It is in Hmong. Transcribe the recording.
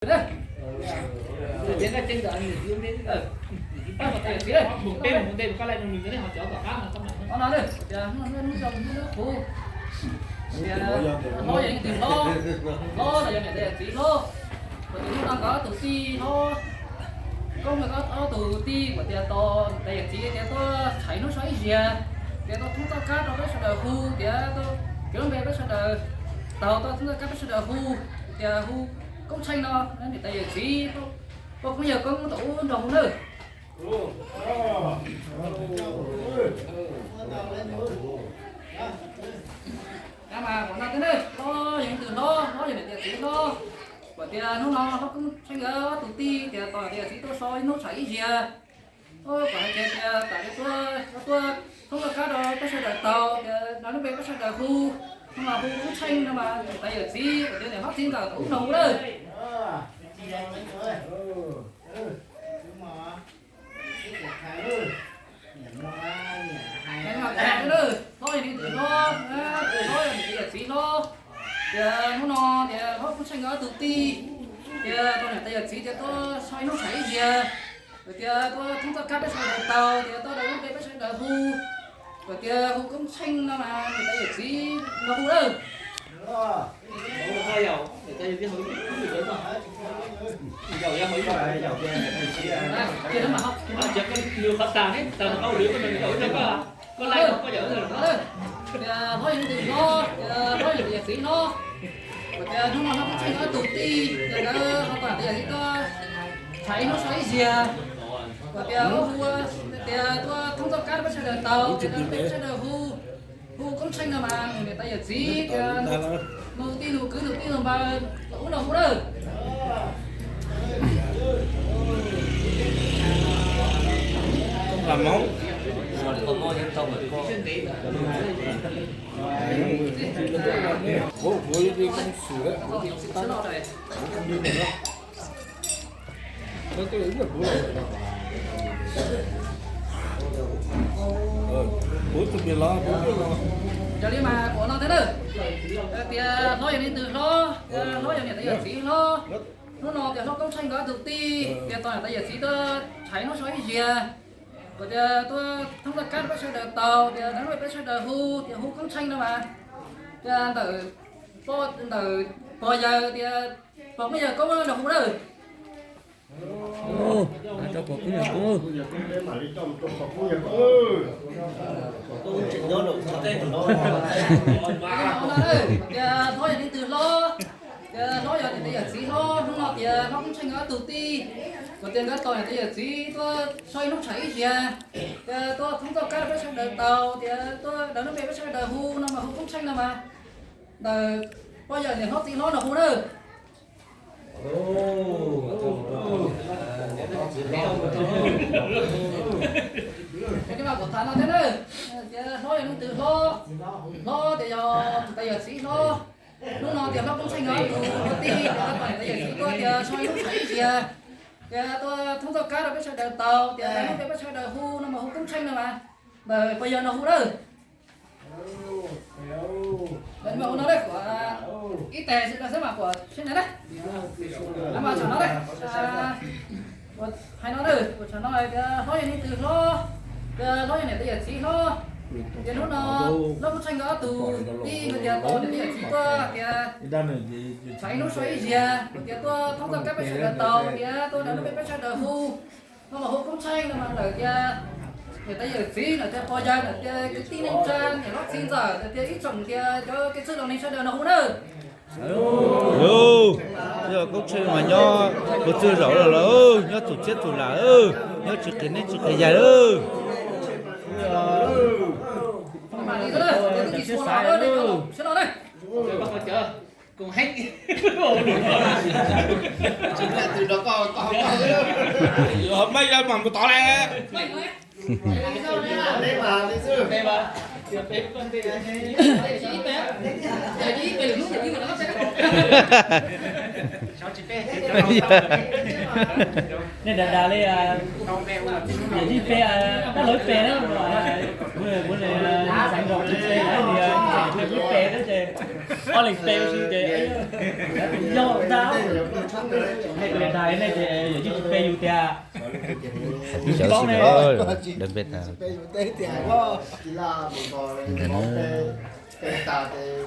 Mus peb mus ntej koj laij rau nws, nws ho cov tom qab no. Tias hnub no hnub yog hnub qhuv, tias hlob yog leej twg hlob, hlob los yog niam tais yawm txiv hlob. Kuv tias hnub no nkawd ob tug tij hlob, Koob nkawd ob tug tij, kuv tias tos niam tais yawm txiv tias tuaj txhais hnub so ib ziag, tias tuaj thoob txoj kab rau peb sawv daws hu, tias tuaj kev lub npe peb sawv daws taug, tuaj thoob txoj kab peb sawv daws hu, tias hu Koob Tsheej no, niam tais yawm txiv, poj Koob yawg Koob tom ub nrog hu nawb. Mas qhov no twb ne, hlob yog leej twg hlob, hlob yog niam tais yawm txiv hlob. Kuv tias hnub no hlob Koob Tsheej nkawd ob tug tij tias tos niam tais yawm txiv tuaj so ib hnub txhais ib ziag. Kuv hais tias tas li tuaj, tuaj thoob txoj kab rau peb sawv daws taug, tias lub npe peb sawv daws hu, no mas hu Koob Tsheej no mas niam tais yawm txiv, kuv tias niam hlob txiv ntxawm tom ub nrog hu lawm. Hlob yog leej twg hlob, hlob yog niam tais yawm txiv hlob. Tias hnub no tias hlob Koob Tsheej nkawd ob tug tij, tias tos niam tais yawm txiv tias tuaj so ib hnub txhais ib ziag, tias tuaj thoob txoj kab peb sawv daws taug, tias tuaj daws lub npe peb sawv daws hu, kuv tias hu Koob Tsheej no mas niam tais yawm txiv nrog hu lawm. Tias hlob yog leej twg hlob, tias hlob yog niam tais yawm txiv hlob. Kuv tias hnub no hlob Koob Tsheej nkawd ob tug tij, tias nkawd ho tos niam tais yawm txiv tuaj txhais ib hnub so ib ziag. Kuv tias hu, tias tuaj thoob txoj kab rau peb sawv daws taug, tias rau peb sawv daws hu, hu Koob Tsheej no mas niam tais yawm txiv, tias nus tij nus kwv nus tij nus npawg tom ub nrog hu lawm. Yog li mas kuv no thiab na, tias hlob yog leej twg hlob, hlob yog niam tais yawm txiv hlob. Hnub no tias hlob Koob Tsheej nkawd ob tug tij tias tos niam tais yawm txiv tuaj txhais hnub so ib ziag. Kuv tias tuaj thoob txoj kab rau peb sawv daws taug, tias lub npe peb sawv daws hu, tias hu Koob Tsheej no mas. Tias ntawm pog, ntawm pog yawg tias pog Koob yawg Koob nrog hu lawm. Rau pog Koob yawg Koob. Tias hlob yog leej twg hlob, tias hlob yog niam tais yawm txiv hlob. Hnub no tias hlob Koob Tsheej nkawd ob tug tij, kuv tias nkawd tos niam tais yawm txiv tuaj so ib hnub txhais ib ziag, tias tuaj thoob txoj kab rau peb sawv daws taug, tias tuaj daws lub npe peb sawv daws hu no mas hu Koob Tsheej no mas. Ntawm pog yawg niam hlob txiv hlob nrog hu na. Kuv tham no thiab na, tias hlob yog leej twg hlob, hlob tias yog niam tais yawm txiv hlob. Hnub no tias hlob Koob Tsheej nkawd ob tug tij tias tos niam tais yawm txiv tuaj tias so ib hnub txhais ib ziag, tias tuaj thoob txoj kab rau peb sawv daws taug, tias lub npe peb sawv daws hu no mas hu Koob Tsheej no mas. Ntawm pog yawg nrog hu lawm. Ib teg xwb mas kuv sib na, mas tsam no, hais no, kuv tsam no tias hlob yog leej twg hlob, tias hlob yog niam tais yawm txiv hlob. Tias hnub no hlob Koob Tsheej nkawd ob tug tij nkawd tias tos niam tais yawm txiv tuaj tias txhais ib hnub so ib ziag, kuv tias tuaj thoob txoj kab peb sawv daws taug, tias tuaj daws lub npe peb sawv daws hu no mas hu Koob Tsheej no mas. Ntawm tias niam tais yawm txiv, ntawm tias pog yawg, ntawm tias kwv tij neej tsa, niam hlob txiv ntxawm, ntawm tias ib tsoom tias cov kev txwj laus neeg sawv daws nrog hu na. Yog Koob Tsheej mas nyob ua txwj zaum los lawm, nyob txhua txhiab txhua lam, nyob tsis qhia neb tsis qhia yaig lawm. Mej yawg mas mus tod lawm. Nej dag dag li, yawm yij pe, dab laug ib pe na, kuv xeev nrog kuv pe, yawm yij pe thiab ces, ob leeg pe ua si ces, yog dag, nej dag nej ces yawm yij tsis pe yus tiag. Tib xyov xwb, deeg pe tas. Ntawd na.